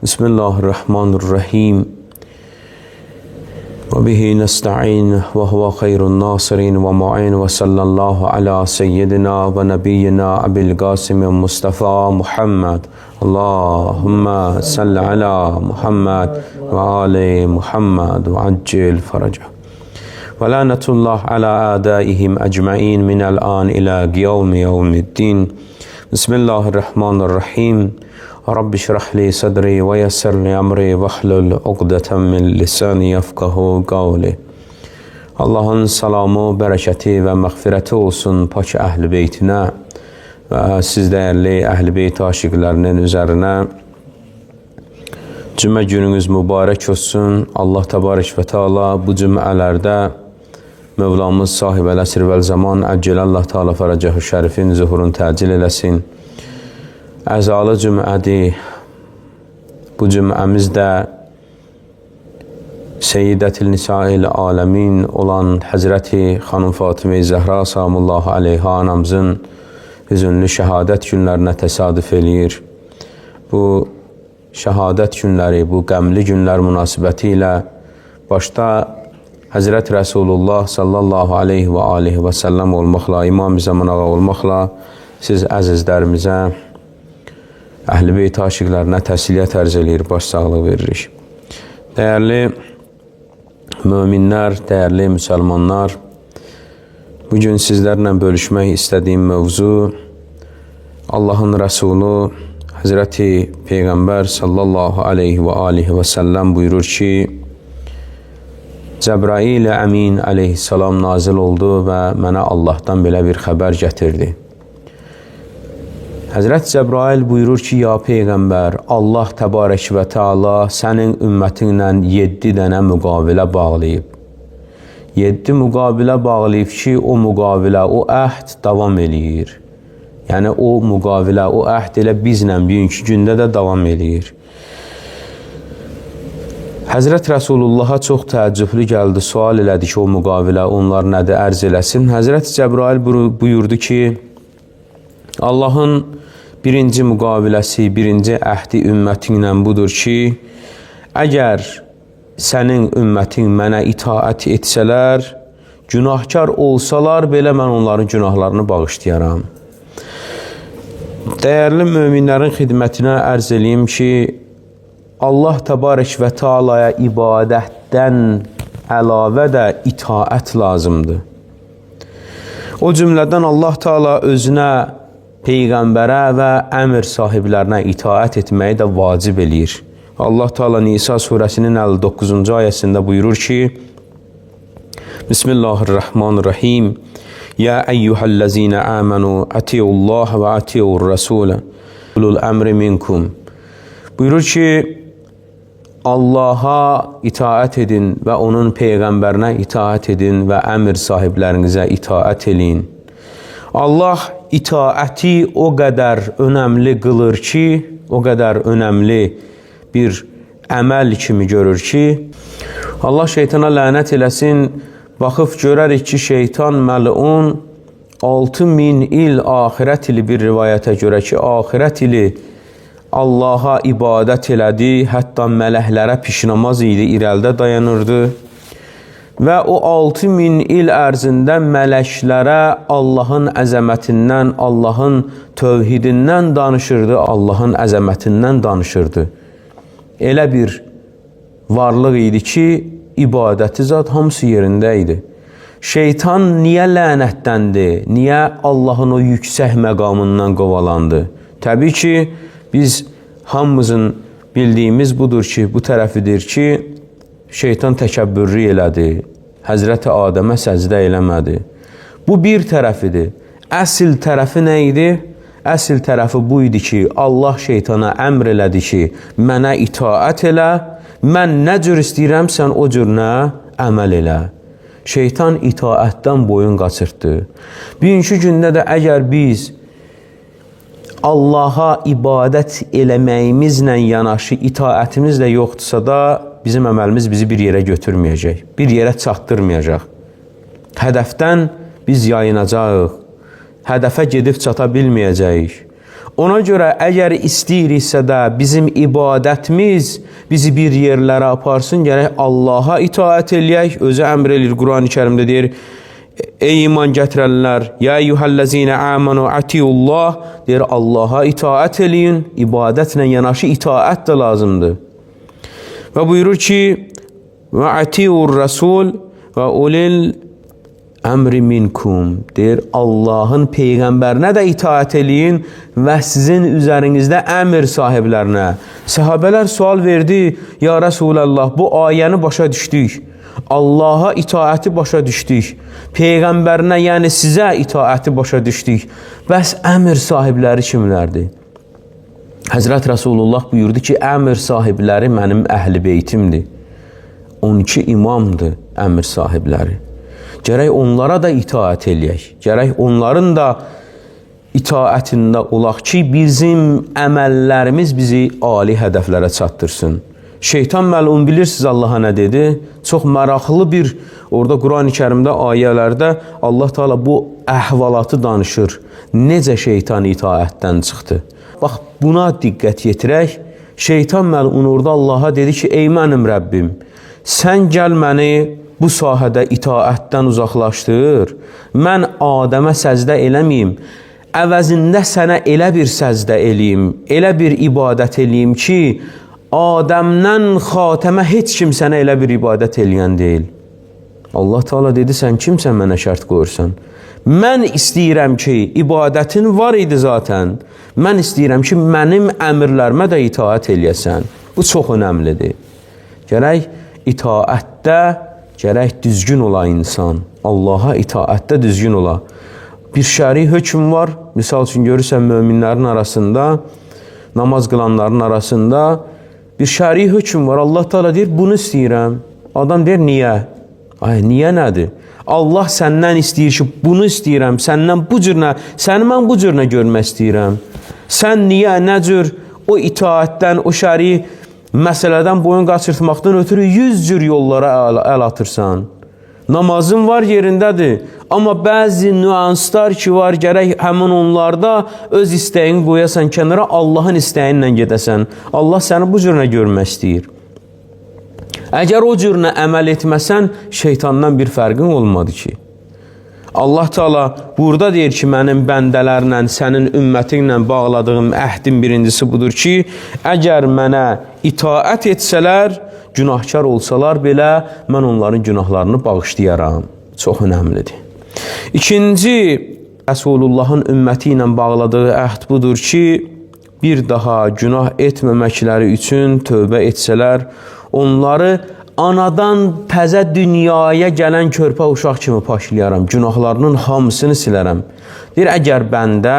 Bismillahirrahmanirrahim. Ve bihi nesta'in ve huve hayrun nasirin ve mu'in ve sallallahu ala seyyidina ve nebiyyina Ebil Qasim Mustafa Muhammed. Allahümme salli ala Muhammed ve ali Muhammed ve accil faraca. Ve lanetullah ala adaihim ecmain minel an ila yevmi yevmiddin. Bismillahirrahmanirrahim. Rabbi şrah li sadri ve yessir li emri ve hlul uqdeten min lisani yefkahu qavli. Allahın salamı, bərəkəti və məğfirəti olsun pak əhl-i beytinə və siz dəyərli əhl-i beyt aşiqlərinin üzərinə. Cümə gününüz mübarək olsun. Allah təbarək və təala bu cümələrdə Mövlamız sahib-əl əsr vəl zaman əcəlallah təala fərəcəhu şərifin zuhurunu təcil eləsin. Əzalı cümədir. Bu cüməmiz də Seyyidətil Nisail Aləmin olan Həzrəti Xanım Fatimə Zəhra salamullahu aleyha anamızın hüzünlü şəhadət günlərinə təsadüf eləyir. Bu şəhadət günləri, bu qəmli günlər münasibəti ilə başda Həzrət Rəsulullah sallallahu aleyhi və alihi və səlləm olmaqla, İmam-ı Zaman ağa olmaqla siz əzizlərimizə, Əhl-i Beyt aşiqlərinə təsliyyət ərz eləyir, başsağlığı veririk. Dəyərli möminlər, dəyərli müsəlmanlar, bugün sizlərlə bölüşmək istədiyim mövzu Allahın Rəsulu Həzrəti Peyğəmbər sallallahu aleyhi və alihi və səlləm buyurur ki, Cəbrail əmin aleyhissalam nazil oldu və mənə Allahdan belə bir xəbər gətirdi. Həzrət Cəbrail buyurur ki, ya Peyğəmbər, Allah təbarək və təala sənin ümmətinlə 7 dənə müqavilə bağlayıb. 7 müqavilə bağlayıb ki, o müqavilə, o əhd davam eləyir. Yəni, o müqavilə, o əhd elə bizlə bugünkü gündə də davam eləyir. Həzrət Rəsulullaha çox təəccüblü gəldi, sual elədi ki, o müqavilə, onlar nədir, ərz eləsin. Həzrət Cəbrail buyurdu ki, Allahın birinci müqaviləsi, birinci əhdi ümmətinlə budur ki, əgər sənin ümmətin mənə itaət etsələr, günahkar olsalar belə mən onların günahlarını bağışlayaram. Dəyərli möminlərin xidmətinə ərz eləyim ki, Allah təbarək və təalaya ibadətdən əlavə də itaət lazımdır. O cümlədən Allah Teala özünə, Peyğəmbərə və əmr sahiblərinə itaət etməyi də vacib eləyir. Allah Teala Nisa surəsinin 59-cu ayəsində buyurur ki, Bismillahirrahmanirrahim. Ya eyyuhəl-ləzinə əmənu atiullah və atiur rəsulə ulul əmri minkum. Buyurur ki, Allaha itaət edin və onun peyğəmbərinə itaət edin və əmr sahiblərinizə itaət eləyin. Allah itaəti o qədər önəmli qılır ki, o qədər önəmli bir əməl kimi görür ki, Allah şeytana lənət eləsin, baxıb görərik ki, şeytan məlun 6000 il axirət ili bir rivayətə görə ki, axirət ili Allaha ibadət elədi, hətta mələklərə pişnamaz idi, irəlidə dayanırdı. Və o 6000 il ərzində mələklərə Allahın əzəmətindən, Allahın tövhidindən danışırdı, Allahın əzəmətindən danışırdı. Elə bir varlıq idi ki, ibadəti zat hamısı yerində idi. Şeytan niyə lənətləndi? Niyə Allahın o yüksək məqamından qovalandı? Təbii ki, biz hamımızın bildiyimiz budur ki, bu tərəfidir ki, şeytan təkəbbürlük elədi. Həzrəti Adəmə səcdə eləmədi. Bu bir tərəfidir. Əsl tərəfi nə idi? Əsl tərəfi bu idi ki, Allah şeytana əmr elədi ki, mənə itaət elə, mən nə cür istəyirəm, sən o cür nə əməl elə. Şeytan itaətdən boyun qaçırtdı. Bugünkü gündə də əgər biz Allaha ibadət eləməyimizlə yanaşı itaətimiz də yoxdursa da bizim əməlimiz bizi bir yerə götürməyəcək, bir yerə çatdırmayacaq. Hədəfdən biz yayınacağıq. Hədəfə gedib çata bilməyəcəyik. Ona görə əgər istəyiriksə də bizim ibadətimiz bizi bir yerlərə aparsın, gərək Allaha itaət eləyək. Özü əmr eləyir, Qurani Kərimdə deyir: Ey iman gətirənlər, ya eyyuhəl-ləzinə amanu atiullah, deyir Allaha itaət eləyin. İbadətlə yanaşı itaət də lazımdır. Və buyurur ki: və atiur rasul və ulil əmri minkum. Deyir Allahın peyğəmbərinə də itaət eləyin və sizin üzərinizdə əmr sahiblərinə. Səhabələr sual verdi: Ya Rəsulallah, bu ayəni başa düşdük. Allaha itaəti başa düşdük. Peyğəmbərinə, yəni sizə itaəti başa düşdük. Bəs əmr sahibləri kimlərdir? Həzrət Rəsulullah buyurdu ki, əmr sahibləri mənim əhl-i beytimdir. 12 imamdır əmr sahibləri. Gərək onlara da itaət eləyək. Gərək onların da itaətində olaq ki, bizim əməllərimiz bizi ali hədəflərə çatdırsın. Şeytan məlun, bilirsiniz Allaha nə dedi? Çox maraqlı bir, orada Qurani Kərimdə ayələrdə Allah Teala bu əhvalatı danışır. Necə şeytan itaətdən çıxdı? Bax, buna diqqət yetirək. Şeytan məlun orada Allaha dedi ki, ey mənim Rəbbim, sən gəl məni bu sahədə itaətdən uzaqlaşdır. Mən Adəmə səcdə eləməyim. Əvəzində sənə elə bir səcdə eləyim, elə bir ibadət eləyim ki, Adəmdən xatəmə heç kim sənə elə bir ibadət eləyən deyil. Allah Teala dedi, sən kimsən mənə şərt qoyursan? Mən istəyirəm ki, ibadətin var idi zaten. Mən istəyirəm ki, mənim əmrlərimə də itaət eləyəsən. Bu çox önəmlidir. Gərək itaətdə, gərək düzgün ola insan. Allaha itaətdə düzgün ola. Bir şəri hökm var. Misal üçün görürsən möminlərin arasında, namaz qılanların arasında bir şəri hökm var. Allah Teala deyir, bunu istəyirəm. Adam deyir, niyə? Ay, niyə nədir? Allah səndən istəyir ki, bunu istəyirəm, səndən bu cürlə, səni mən bu cürlə görmək istəyirəm. Sən niyə, nə cür o itaətdən, o şəri məsələdən boyun qaçırtmaqdan ötürü 100 cür yollara əl atırsan. Namazın var, yerindədir. Amma bəzi nüanslar ki var, gərək həmin onlarda öz istəyini qoyasan kənara, Allahın istəyi ilə gedəsən. Allah səni bu cürlə görmək istəyir. Əgər o cürlə əməl etməsən, şeytandan bir fərqin olmadı ki. Allah Teala burada deyir ki, mənim bəndələrlə, sənin ümmətinlə bağladığım əhdin birincisi budur ki, əgər mənə itaət etsələr, günahkar olsalar belə, mən onların günahlarını bağışlayaram. Çox önəmlidir. İkinci, Rəsulullahın ümməti ilə bağladığı əhd budur ki, bir daha günah etməməkləri üçün tövbə etsələr, onları anadan təzə dünyaya gələn körpə uşaq kimi paşlayaram, günahlarının hamısını silərəm. Deyir, əgər bəndə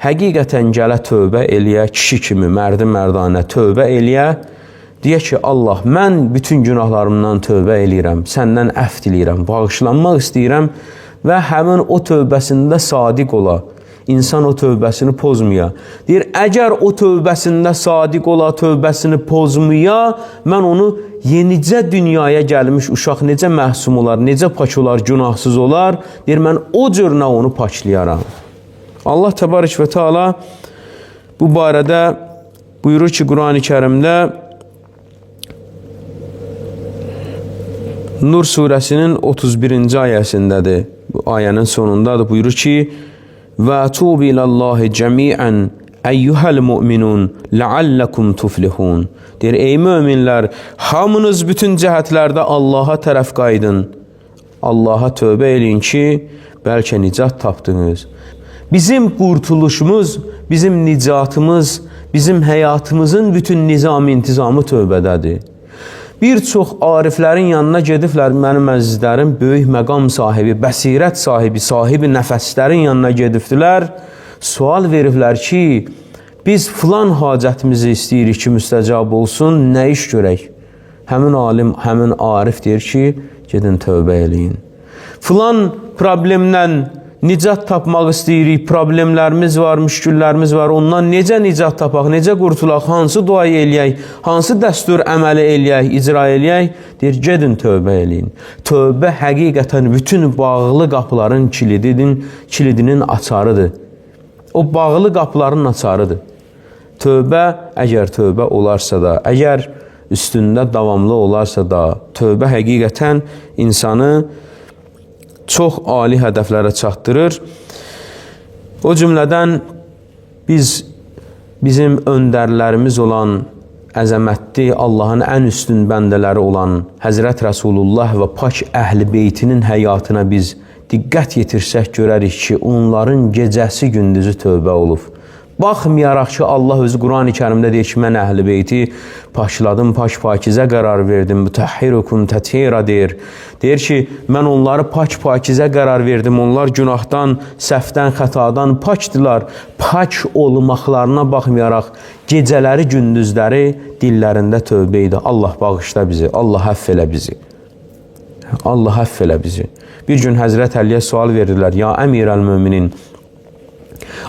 həqiqətən gələ tövbə eləyə, kişi kimi mərdi mərdanə tövbə eləyə, deyə ki, Allah, mən bütün günahlarımdan tövbə eləyirəm, səndən əfv diləyirəm, bağışlanmaq istəyirəm və həmin o tövbəsində sadiq ola. İnsan o tövbəsini pozmaya. Deyir, əgər o tövbəsində sadiq ola, tövbəsini pozmaya, mən onu yenicə dünyaya gəlmiş uşaq necə məhsum olar, necə pak olar, günahsız olar, deyir, mən o cürünə onu paklayaram. Allah Təbarək və Teala bu barədə buyurur ki, Qurani Kərimdə Nur surəsinin 31-ci ayəsindədir. Bu ayənin sonundadır. Buyurur ki, və tubu ilallahi cəmiən əyyuhəl müminun ləalləkum tuflihun. Deyir, ey möminlər, hamınız bütün cəhətlərdə Allaha tərəf qaydın. Allaha tövbə eləyin ki, bəlkə nicat tapdınız. Bizim qurtuluşumuz, bizim nicatımız, bizim həyatımızın bütün nizam intizamı tövbədədir. Bir çox ariflərin yanına gediblər, mənim əzizlərim, böyük məqam sahibi, bəsirət sahibi, sahibi nəfəslərin yanına gedibdilər. Sual veriblər ki, biz filan hacətimizi istəyirik ki, müstəcab olsun, nə iş görək? Həmin alim, həmin arif deyir ki, gedin tövbə eləyin. Filan problemdən nicat tapmaq istəyirik, problemlərimiz var, müşküllərimiz var, ondan necə nicat tapaq, necə qurtulaq, hansı duayı eləyək, hansı dəstur əməli eləyək, icra eləyək, deyir, gedin tövbə eləyin. Tövbə həqiqətən bütün bağlı qapıların kilidinin açarıdır. O bağlı qapıların açarıdır. Tövbə, əgər tövbə olarsa da, əgər üstündə davamlı olarsa da, tövbə həqiqətən insanı çox ali hədəflərə çatdırır. O cümlədən bizim öndərlərimiz olan əzəmətli, Allahın ən üstün bəndələri olan Həzrət Rəsulullah və pak əhl-i beytinin həyatına biz diqqət yetirsək görərik ki, onların gecəsi gündüzü tövbə olub. Baxmayaraq ki, Allah özü Quran-ı Kərimdə deyir ki, mən əhl-i beyti pakladım, pak-pakizə qərar verdim, mütəhhirukum təthira deyir. Deyir ki, mən onları pak-pakizə qərar verdim, onlar günahdan, səhvdən, xətadan pakdılar. Pak olmaqlarına baxmayaraq gecələri, gündüzləri dillərində tövbə idi. Allah bağışla bizi, Allah əfv elə bizi. Allah əfv elə bizi. Bir gün Həzrət Əliyə sual verdilər, ya əmirəl müminin,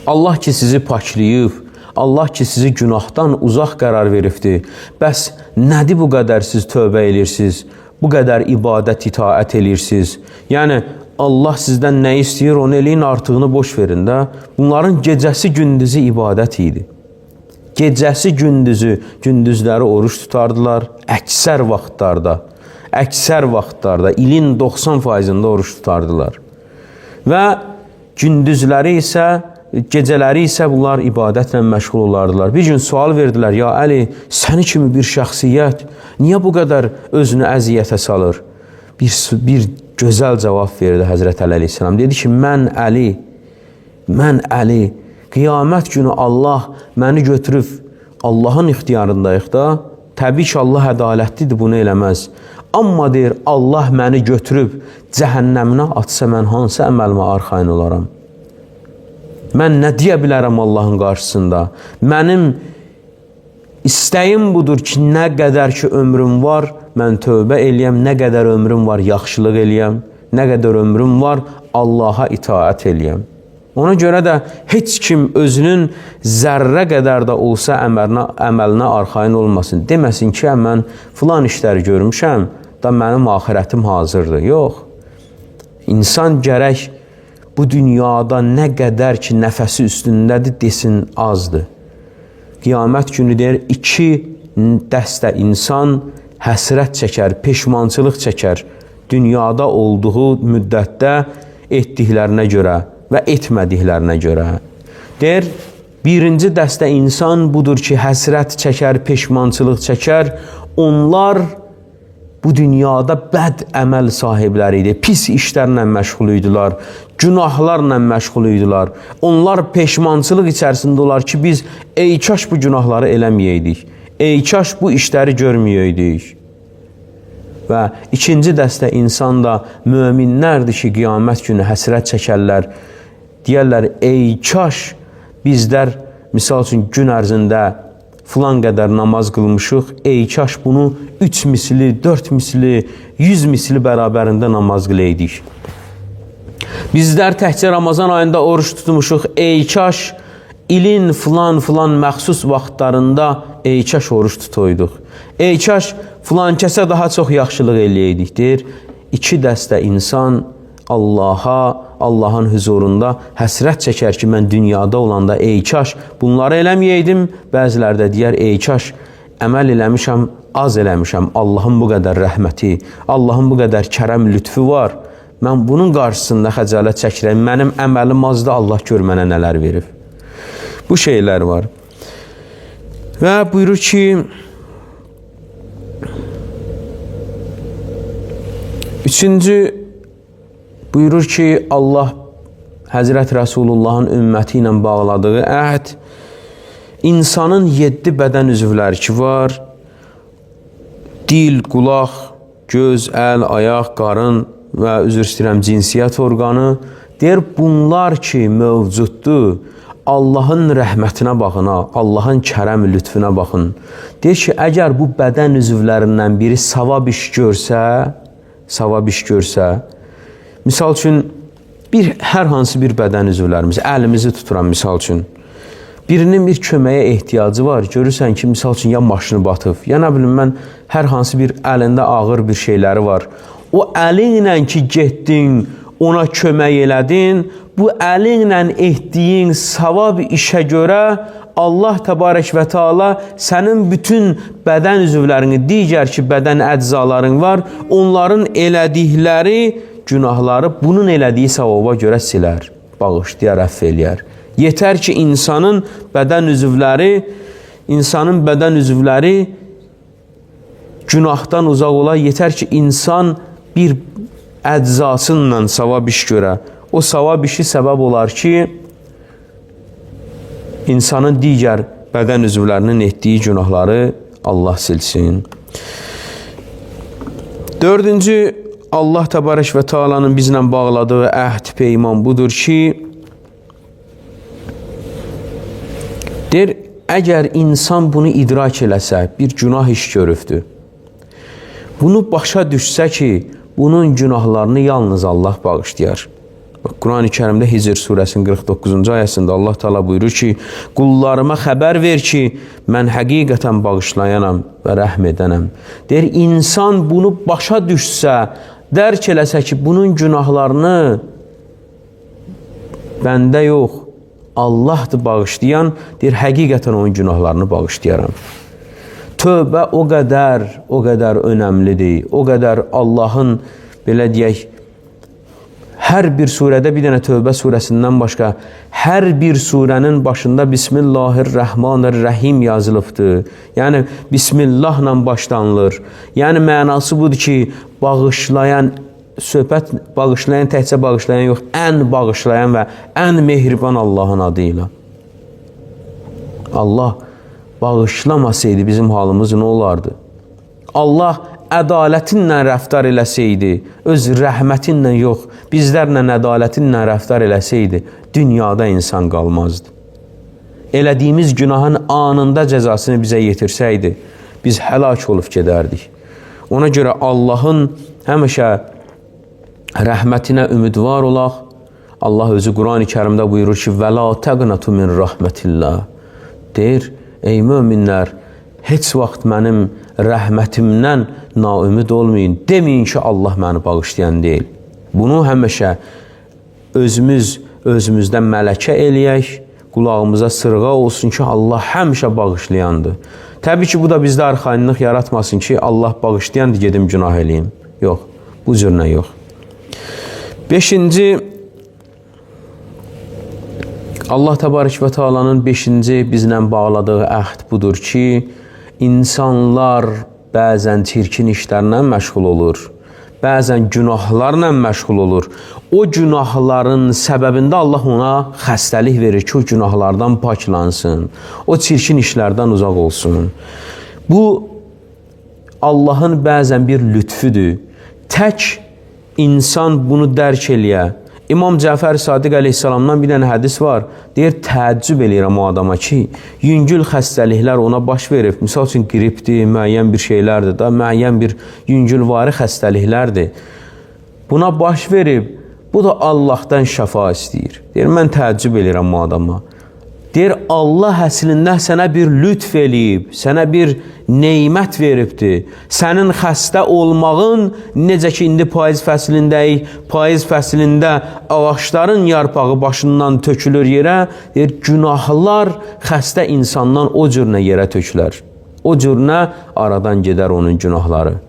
Allah ki sizi paklayıb, Allah ki sizi günahdan uzaq qərar veribdir. Bəs nədir bu qədər siz tövbə eləyirsiniz? Bu qədər ibadət, itaət eləyirsiniz? Yəni Allah sizdən nə istəyir, onu eləyin, artığını boş verin də. Bunların gecəsi gündüzü ibadət idi. Gecəsi gündüzü, gündüzləri oruç tutardılar. Əksər vaxtlarda, ilin 90%-ində oruç tutardılar. Və gündüzləri isə, gecələri isə bunlar ibadətlə məşğul olardılar. Bir gün sual verdilər, ya Əli, səni kimi bir şəxsiyyət niyə bu qədər özünü əziyyətə salır? Bir gözəl cavab verdi Həzrət Əli əleyhissalam. Dedi ki, mən Əli, qiyamət günü Allah məni götürüb Allahın ixtiyarındayıq da, təbii ki, Allah ədalətlidir, bunu eləməz. Amma deyir, Allah məni götürüb cəhənnəminə atsa, mən hansı əməlimə arxayın olaram? Mən nə deyə bilərəm Allahın qarşısında? Mənim istəyim budur ki, nə qədər ki ömrüm var, mən tövbə eləyəm, nə qədər ömrüm var, yaxşılıq eləyəm, nə qədər ömrüm var, Allaha itaət eləyəm. Ona görə də heç kim özünün zərrə qədər də olsa əməlinə arxayın olmasın. Deməsin ki, mən filan işləri görmüşəm, da mənim axirətim hazırdır. Yox. İnsan gərək bu dünyada nə qədər ki nəfəsi üstündədir, desin azdır. Qiyamət günü deyir, iki dəstə insan həsrət çəkər, peşmançılıq çəkər dünyada olduğu müddətdə etdiklərinə görə və etmədiklərinə görə. Deyir, birinci dəstə insan budur ki, həsrət çəkər, peşmançılıq çəkər. Onlar bu dünyada bəd əməl sahibləri idi, pis işlərlə məşğul idilər, günahlarla məşğul idilər. Onlar peşmançılıq içərisində olar ki, biz ey kaş bu günahları eləməyəydik, ey kaş bu işləri görməyəydik. Və ikinci dəstə insan da möminlərdir ki, qiyamət günü həsrət çəkərlər. Deyərlər, ey kaş bizlər, misal üçün, gün ərzində filan qədər namaz qılmışıq, ey kaş bunu 3 misli, 4 misli, 100 misli bərabərində namaz qılaydık. Bizlər təkcə Ramazan ayında oruç tutmuşuq, ey kaş ilin filan-filan məxsus vaxtlarında ey kaş oruç tutoyduq. Ey kaş filan kəsə daha çox yaxşılıq eləyəydik, deyir. İki dəstə insan Allaha, Allahın hüzurunda həsrət çəkər ki, mən dünyada olanda ey kaş bunları eləməyəydim. Bəziləri də deyər, ey kaş əməl eləmişəm, az eləmişəm. Allahın bu qədər rəhməti, Allahın bu qədər kərəm lütfü var. Mən bunun qarşısında xəcalət çəkirəm. Mənim əməlim azdır, Allah gör mənə nələr verib. Bu şeylər var. Və buyurur ki, üçüncü buyurur ki, Allah Həzrət Rəsulullahın ümməti ilə bağladığı əhd, insanın 7 bədən üzvləri ki var, dil, qulaq, göz, əl, ayaq, qarın və üzr istəyirəm, cinsiyyət orqanı. Deyir, bunlar ki mövcuddur, Allahın rəhmətinə baxın, Allahın kərəm lütfünə baxın. Deyir ki, əgər bu bədən üzvlərindən biri savab iş görsə, misal üçün, hər hansı bir bədən üzvlərimiz, əlimizi tuturam misal üçün, birinin bir köməyə ehtiyacı var, görürsən ki, misal üçün, ya maşını batıb, ya nə bilim mən, hər hansı bir əlində ağır bir şeyləri var. O əli ilə ki, getdin, ona kömək elədin, bu əlinlə etdiyin savab işə görə Allah Təbarək və Teala sənin bütün bədən üzvlərini, digər ki, bədən əczaların var, onların elədikləri günahları bunun elədiyi savaba görə silər, bağışlayar, əfv eləyər. Yetər ki, insanın bədən üzvləri günahdan uzaq ola, yetər ki, insan bir eczasıyla savab iş görə. O savab işi səbəb olar ki, insanın digər bədən üzvlərinin etdiyi günahları Allah silsin. Dördüncü, Allah Təbarək və Teala'nın bizlə bağladığı əhd, peyman budur ki, deyir, əgər insan bunu idrak eləsə, bir günah iş görübdür, bunu başa düşsə ki, bunun günahlarını yalnız Allah bağışlayar. Bax, Quran-ı Kərimdə Hicr surəsinin 49-cu ayəsində Allah Teala buyurur ki, qullarıma xəbər ver ki, mən həqiqətən bağışlayanam və rəhm edənəm. Deyir, insan bunu başa düşsə, dərk eləsə ki, bunun günahlarını bəndə yox, Allahdır bağışlayan, deyir, həqiqətən onun günahlarını bağışlayaram. Tövbə o qədər önəmlidir, o qədər Allahın, belə deyək, hər bir surədə bir dənə Tövbə surəsindən başqa, hər bir surənin başında Bismillahirrahmanirrahim yazılıbdır. Yəni, Bismillahla başlanılır. Yəni, mənası budur ki, bağışlayan, söhbət bağışlayan, təkcə bağışlayan yox, ən bağışlayan və ən mehriban Allahın adı ilə. Allah bağışlamasaydı bizim halımız nə olardı? Allah ədalətinlə rəftar eləsəydi, öz rəhmətinlə yox, bizlərlə ədalətinlə rəftar eləsəydi, dünyada insan qalmazdı. Elədiyimiz günahın anında cəzasını bizə yetirsəydi, biz həlak olub gedərdik. Ona görə Allahın həmişə rəhmətinə ümidvar olaq. Allah özü Quran-ı Kərimdə buyurur ki, "Və la təqnatu min rəhmətillah." Deyir, ey möminlər, heç vaxt mənim rəhmətimdən naümid olmayın. Deməyin ki, Allah məni bağışlayan deyil. Bunu həmişə özümüzdən mələkə eləyək, qulağımıza sırğa olsun ki, Allah həmişə bağışlayandır. Təbii ki, bu da bizdə arxayınlıq yaratmasın ki, Allah bağışlayandır, gedim günah eləyim. Yox, bu cürlə yox. Beşinci, Allah Təbarək və Teala'nın beşinci bizlə bağladığı əhd budur ki, insanlar bəzən çirkin işlərlə məşğul olur, bəzən günahlarla məşğul olur. O günahların səbəbində Allah ona xəstəlik verir ki, o günahlardan paklansın, o çirkin işlərdən uzaq olsun. Bu, Allahın bəzən bir lütfüdür. Tək insan bunu dərk eləyə. İmam Cəfər Sadiq əleyhissalamdan bir dənə hədis var. Deyir, təəccüb eləyirəm o adama ki, yüngül xəstəliklər ona baş verib. Misal üçün, qripdir, müəyyən bir şeylərdir da, müəyyən bir yüngülvari xəstəliklərdir. Buna baş verib, bu da Allahdan şəfa istəyir. Deyir, mən təəccüb eləyirəm o adama. Deyir, Allah əslində sənə bir lütf eləyib, sənə bir neymət veribdir. Sənin xəstə olmağın, necə ki, indi payız fəslindəyik, payız fəslində ağacların yarpağı başından tökülür yerə, deyir, günahlar xəstə insandan o cürünə yerə tökülər. O cürünə aradan gedər onun günahları.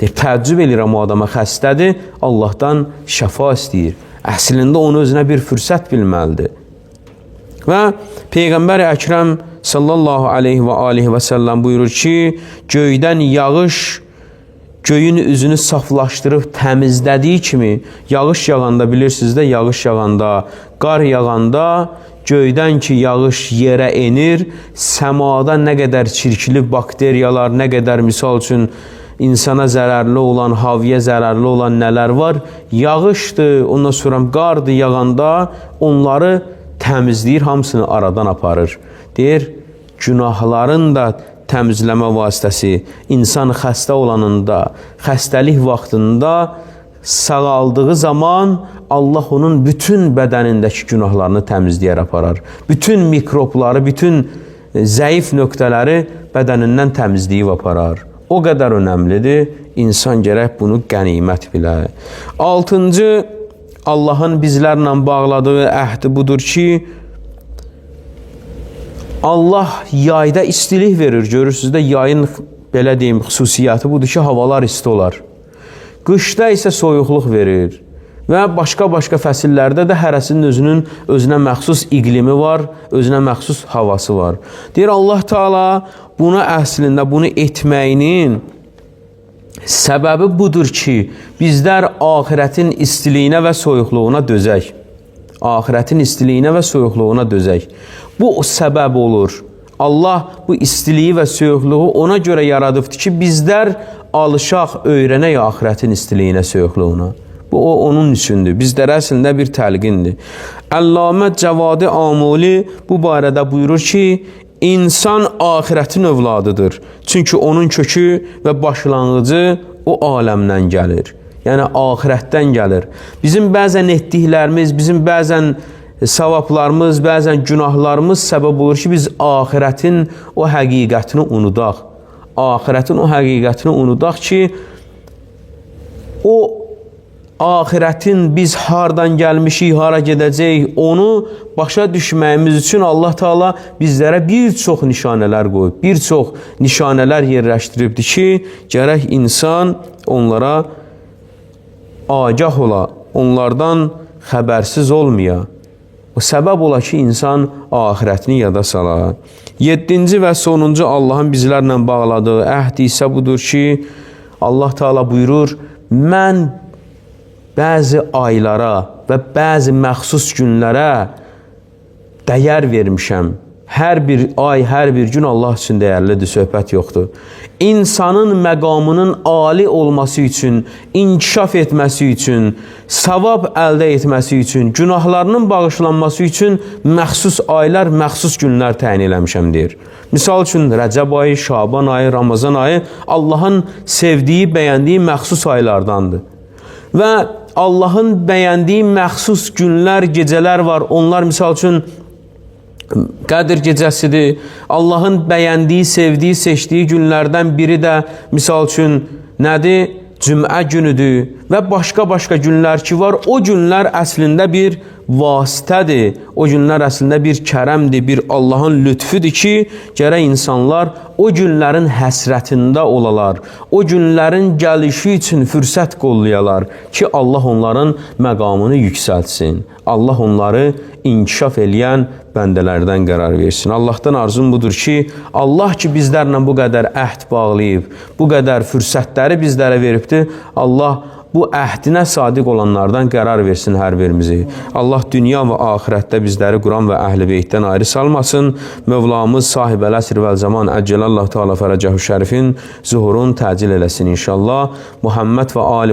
Deyir, təəccüb eləyirəm o adama, xəstədir, Allahdan şəfa istəyir. Əslində onu özünə bir fürsət bilməlidir. Və Peyğəmbər Əkrəm sallallahu aleyhi və alihi və səlləm buyurur ki, göydən yağış göyün üzünü saflaşdırıb təmizlədiyi kimi, yağış yağanda bilirsiniz də, yağış yağanda, qar yağanda göydən ki yağış yerə enir, səmada nə qədər çirkli bakteriyalar, nə qədər misal üçün insana zərərli olan, haviyə zərərli olan nələr var, yağışdır, ondan sonra qardır yağanda onları təmizləyir, hamısını aradan aparır. Deyir, günahların da təmizləmə vasitəsi insan xəstə olanında, xəstəlik vaxtında sağaldığı zaman Allah onun bütün bədənindəki günahlarını təmizləyər aparar. Bütün mikrobları, bütün zəif nöqtələri bədənindən təmizləyib aparar. O qədər önəmlidir, insan gərək bunu qənimət bilə. Altıncı, Allahın bizlərlə bağladığı əhdi budur ki, Allah yayda istilik verir. Görürsünüz də yayın belə deyim xüsusiyyəti budur ki, havalar isti olar. Qışda isə soyuqluq verir. Və başqa-başqa fəsillərdə də hərəsinin özünün özünə məxsus iqlimi var, özünə məxsus havası var. Deyir Allah Teala bunu əslində bunu etməyinin səbəbi budur ki, bizlər axirətin istiliyinə və soyuqluğuna dözək. Axirətin istiliyinə və soyuqluğuna dözək. Bu o səbəb olur. Allah bu istiliyi və soyuqluğu ona görə yaradıbdır ki, bizlər alışaq, öyrənək axirətin istiliyinə, soyuqluğuna. Bu o onun üçündür. Bizlərə əslində bir təlqindir. Əllamə Cəvadi Amuli bu barədə buyurur ki, insan axirətin övladıdır. Çünki onun kökü və başlanğıcı o aləmdən gəlir. Yəni axirətdən gəlir. Bizim bəzən etdiklərimiz, bizim bəzən savablarımız, bəzən günahlarımız səbəb olur ki, biz axirətin o həqiqətini unudaq. Axirətin o həqiqətini unudaq ki, o axirətin biz hardan gəlmişik, hara gedəcəyik, onu başa düşməyimiz üçün Allah Teala bizlərə bir çox nişanələr qoyub, bir çox nişanələr yerləşdiribdi ki, gərək insan onlara agah ola, onlardan xəbərsiz olmaya. O səbəb ola ki, insan axirətini yada sala. Yeddinci və sonuncu Allahın bizlərlə bağladığı əhd isə budur ki, Allah Teala buyurur, mən bəzi aylara və bəzi məxsus günlərə dəyər vermişəm. Hər bir ay, hər bir gün Allah üçün dəyərlidir, söhbət yoxdur. İnsanın məqamının ali olması üçün, inkişaf etməsi üçün, savab əldə etməsi üçün, günahlarının bağışlanması üçün məxsus aylar, məxsus günlər təyin eləmişəm deyir. Misal üçün Rəcəb ayı, Şaban ayı, Ramazan ayı Allahın sevdiyi, bəyəndiyi məxsus aylardandır. Və Allahın bəyəndiyi məxsus günlər, gecələr var. Onlar misal üçün Qədir gecəsidir. Allahın bəyəndiyi, sevdiyi, seçdiyi günlərdən biri də misal üçün nədir? Cümə günüdür və başqa-başqa günlər ki var. O günlər əslində bir vasitədir. O günlər əslində bir kərəmdir, bir Allahın lütfüdür ki, gərək insanlar o günlərin həsrətində olalar. O günlərin gəlişi üçün fürsət qollayalar ki, Allah onların məqamını yüksəltsin. Allah onları inkişaf eləyən bəndələrdən qərar versin. Allahdan arzum budur ki, Allah ki bizlərlə bu qədər əhd bağlayıb, bu qədər fürsətləri bizlərə veribdir, Allah bu əhdinə sadiq olanlardan qərar versin hər birimizi. Allah dünya və axirətdə bizləri Quran və Əhl-i Beytdən ayrı salmasın. Mövlamız sahibəl əsr vəl zaman əcəlallahu taala fərəcəhu şərifin zuhurun təcil eləsin inşallah. Muhammed və ali